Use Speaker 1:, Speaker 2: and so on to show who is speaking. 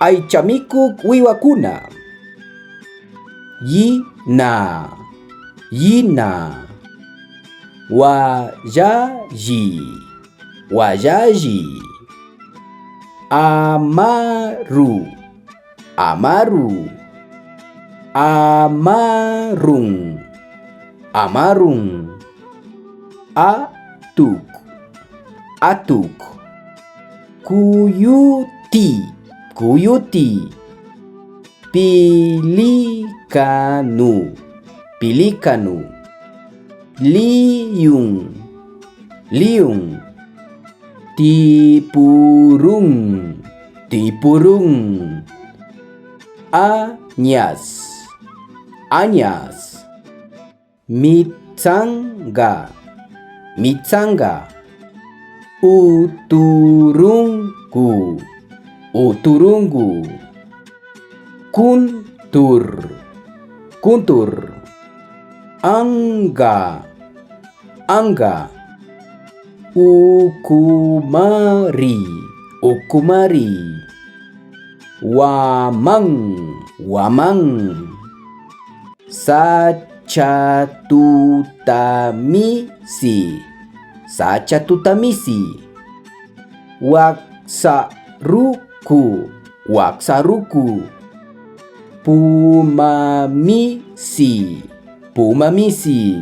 Speaker 1: Aicha mikuj wiwakuna. Yina, yina. Huallalli, huallalli. Amaru, amaru. Amarun, amarun. Atuk, atuk. Cuyuti, cuyuti. Pilikanu, pilikanu. Liyun, liyun. Tipurun, tipurun. Añas, añas. Mitsanga, mitsanga. Uturungu, uturungu. Kuntur, kuntur. Anga, anga. Ukumari, ukumari. Waman, waman. Sachatutamisi, sachatutamisi. Waksaruku, waksaruku. Pumamisi, pumamisi.